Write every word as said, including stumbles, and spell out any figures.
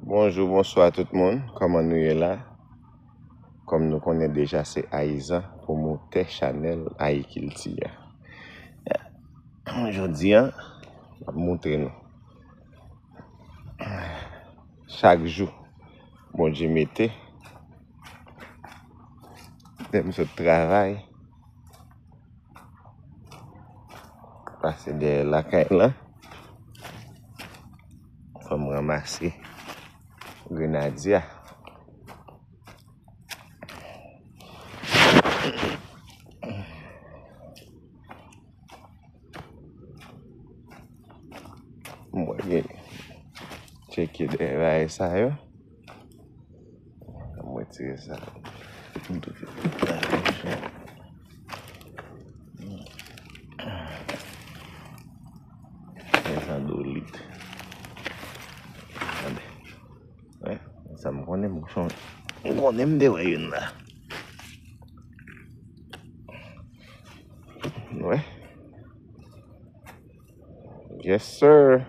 Bonjou, bonswa tout moun. Kòman nou ye la? Kòm nou konnen deja, se Ayizan, pwomotè chanèl Ayikilti a. Jodi a, m ap montre nou. Chak jou, Bondye mete, lè m sot travay, pase dèyè lakay lan, fò m ranmase grenadya. Mwen gen tcheke dèyè bagay sa yo. Mwen tire sa. Gen sa dolit. Gade. Wè, sa m konnen, m konnen m te wè youn la. Wè. Yes, sir.